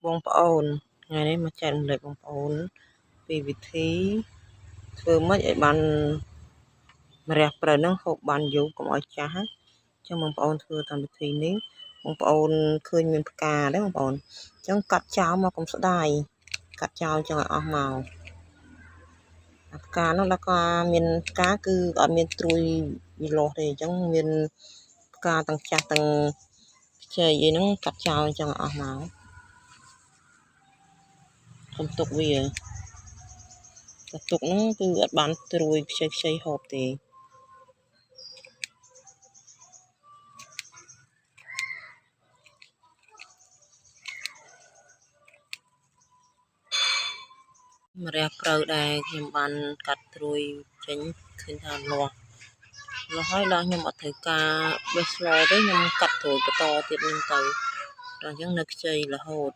បងប្អូនថ្ងៃនេះមកចែករំលែកបងប្អូនពីវិធីធ្វើម៉េចឲ្យបានម្រះព្រៅហ្នឹងហូបបានយូរកុំឲ្យចាស់ណាចឹងបងប្អូនធ្វើតាមវិធីនេះបងប្អូនឃើញមានផ្កាទេបងប្អូនចឹងកាត់ចោលមកកុំស្ដាយកាត់ចោលចឹងឲ្យអស់មកអាផ្កានោះដល់ក៏មានផ្កាគឺអត់មានត្រួយវាលាស់ទេអញ្ចឹងមានផ្កាទាំងចាស់ទាំងខ្ចីអីហ្នឹងកាត់ចោលចឹងឲ្យអស់មកកុំទុកវាតែទុកហ្នឹងគឺអត់បានត្រួយខ្ចីខ្ចីហូបទេម្រះព្រៅដែលខ្ញុំបានកាត់ត្រួយចេញឃើញថាលាស់លាស់ហើយដល់ខ្ញុំអត់ត្រូវការបេះស្លទេខ្ញុំកាត់ត្រួយបន្តទៀតនឹងទៅដល់អញ្ចឹងនៅខ្ចីរហូត